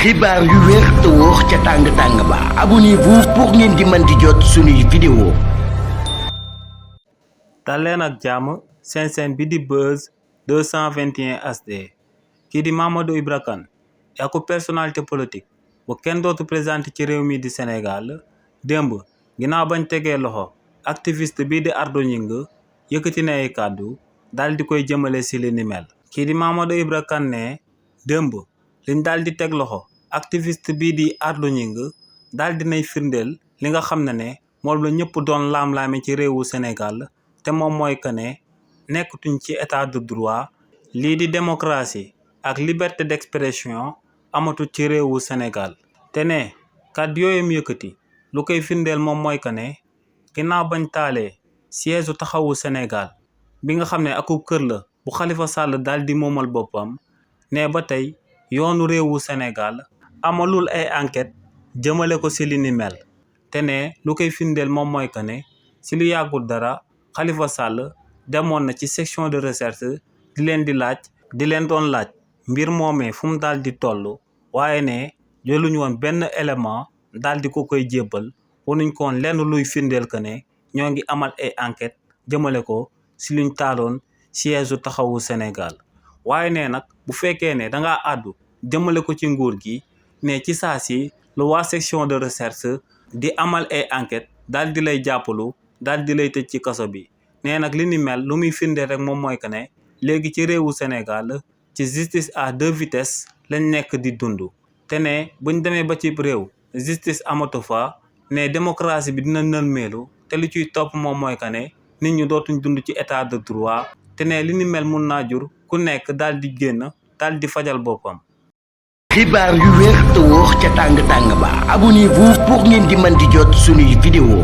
xibaar yu wér te wóor ca tàng ba abonnez-vous pour ngeen di mën di jot suñuy vidéo. dal leen ak jàmm seen bi di Buzz 221 HD kii di Mamadou Ibra Kane ak personnalité politique bu kenn dootu présenté ci réew mi di Sénégal démb ginnaaw bañ tegee loxo activiste bii di Ardo Gningue yëkkati na ay kàddu daal di koy jëmale si li ni mel. kii di Mamadou Ibra Kane ne démb liñ daal di teg loxo activiste bii di Ardo Gningue daal di nay firndeel li nga xam ne moom la ñëpp doon laam-laame ci réewu Sénégal te moom mooy que ne nekkatuñ ci état de droit lii di démocratie ak liberté d'expression amatul ci réewu Sénégal te ne kàddu yooyu mu yëkkati lu koy firndeel moom mooy que ne ginnaaw bañ taalee siège taxawu Sénégal bi nga xam ne akub kër la bu Khalifa Sall daal di moomal boppam ne ba tey yoonu réewu Sénégal amalul ay enquête jëmale ko si li ni mel te ne lu koy firndeel moom mooy que ne si lu yàggul dara Khalifa Sall demoon na ci section de recherche di leen doon laaj mbir moomee fu mu daal di toll waaye ne jëluñu woon benn élément daal di ko koy jébbal wanuñ ko woon lenn luy firndeel que ne ñoo ngi amal ay enquête jëmale ko si luñ taaloon siège taxawu Sénégal waaye ne nag bu fekkee ne dangaa àddu jëmale ko ci nguur gi ne ci saa si lu waa section de recherche di amal ay enquête daal di lay jàppalu daal di lay tëj ci kaso bi nee nag li ni mel lu muy firndeel rek moom mooy que ne léegi ci réewu Sénégal ci justice à deux vitesses lañ nekk di dund te ne buñ demee ba ci réew justice amatu fa ne démocratie bi dina nërmeelu te li ciy topp moom mooy que ne nit ñu dootuñ dund ci état de droit te ne li ni mel mun naa jur ku nekk daal di génn daal di fajal boppam. xibaar yu wér te wóor ca tàng ba abonnez-vous pour ngeen di mën di jot suñuy vidéo.